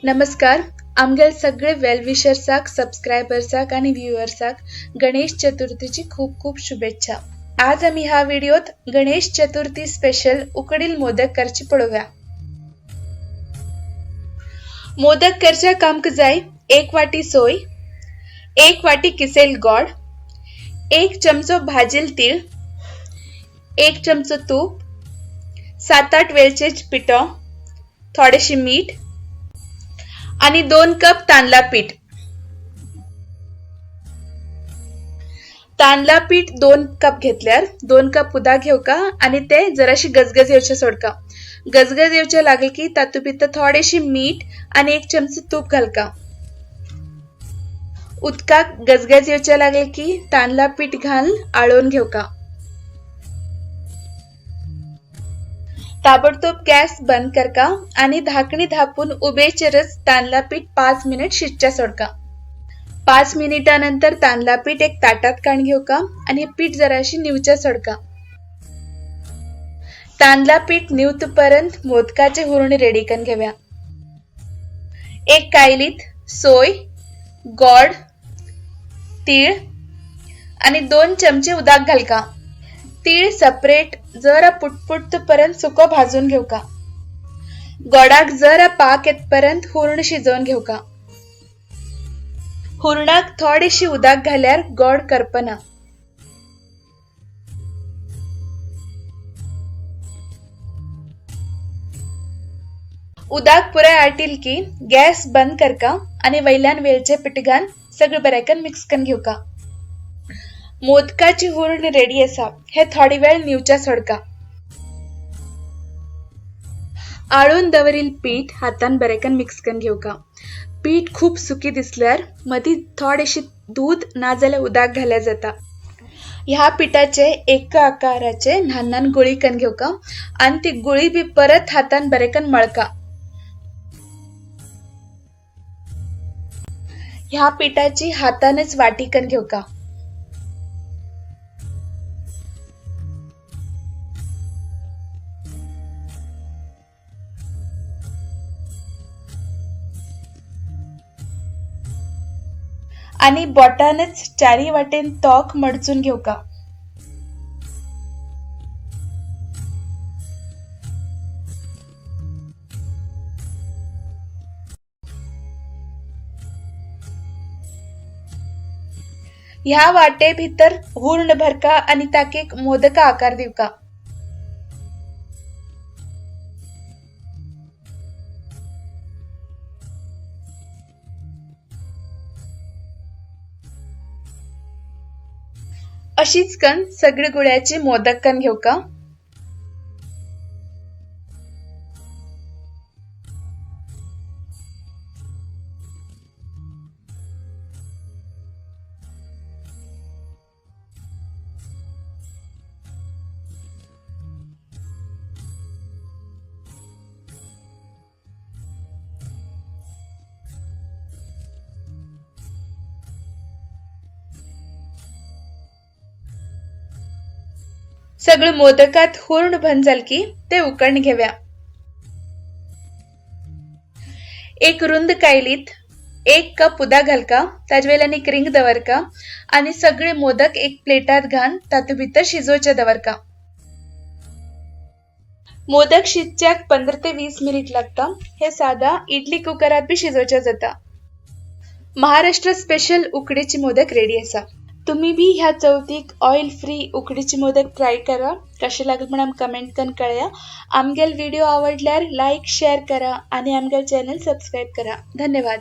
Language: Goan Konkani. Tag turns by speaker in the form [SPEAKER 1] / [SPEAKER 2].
[SPEAKER 1] नमस्कार आमगेले सगळे वेलविशर्साक, सबस्क्रायबर्साक आनी व्ह्युअर्साक गणेश चतुर्थीची खूप खूप शुभेच्छा। आज आमी ह्या व्हिडिओत गणेश चतुर्थी स्पेशल उकडील मोदक करची पळोवया। मोदक करच्या कामक जाय 1 वाटी सोय, 1 वाटी किसेल गोड, 1 चमचो भाजेल तीळ, 1 चमचो तूप, 7-8 वेलचे पिठो, थोडेशे मीठ आणि 2 कप तांदळा पीठ। तांदळा पीठ 2 कप घेतल्यार 2 कप उदक घेवका आणि ते जराशी गजगज येवचे सोडका। गजगज येवचे लागले की तातूंत भितर थोडेशे मीठ आणि 1 चमचे तूप घालका। उदकाक गजगज येवचे लागले की तांदळा पीठ घाल आळोवन घेवका। ताबडतोब गॅस बंद करका आणि धाकणी धापून उबेचेरच तांदळा पीठ 5 मिनिट शिजच्या सोडका। 5 मिनिटानंतर तांदळा पीठ एक ताटात काढून घेवका आणि पीठ जराशी निवच्या सोडका। तांदळा पीठ निवतपर्यंत मोदकाचे हुरण रेडी करून घेऊया। एक कायलीत सोय, गोड, तीळ आणि 2 चमचे उदक घालका। तीळ सेपरेट जरा पुटपुटपर्यंत सुको भाजून घेवका। गोडाक जरा पाक येतपर्यंत हुरण शिजवून घेवका। हुरणाक थोडीशी उदक घाल्यार गोड करपना। उदक पुराय आटील की गॅस बंद करका आणि वयल्यान वेलचे पीठ घाल सगळं बऱ्याकन मिक्स करून घेवका। मोदकाची हुरण रेडी आसा। हे थोडी वेळ निवच्या सोडका। आळून दवरील पीठ हातान बरेकन मिक्स करून घेवका। पीठ खूप सुकी दिसल्यार मदी थोडेशे दूध ना जाल्यार उदक घाल्या जाता। ह्या पिठाचे एक आकाराचे ल्हान ल्हान गुळी करून घेवका आनी ती गुळी बी परत हातान बरेकन मळका। ह्या पिठाची हातानच वाटी करून घेवका। आणि बोटानच चारी वाटेन तोक मडचून घेवका। ह्या वाटे भितर हुर्ण भरका आणि ताका एक मोदका आकार दिवका। अशीच कन सगळे गुळ्याचे मोदक कन घेवका। सगळं मोदकात हुर्ण भन जाल की ते उकळून घेऊया। एक रुंद कायलीत 1 कप उदक घालका, ताजे वयल्यान एक रिंग दवरका आणि सगळे मोदक एक प्लेटात घाल तातूंत भितर शिजोवचे दवरका। मोदक शिजच्याक 15 ते 20 मिनिट लागता। हे सादा इडली कुकरात बी शिजोवचे जाता। महाराष्ट्र स्पेशल उकडीचे मोदक रेडी आसा। तुम्ही बी ह्या चवथीक ऑयल फ्री उकडीचे मोदक ट्राय करा। कशें लागले म्हूण आमकां कमेंट करून कळया। आमगेल व्हिडिओ आवडल्यार लायक शेअर करा आणि आमगेल चॅनल सबस्क्राईब करा। धन्यवाद।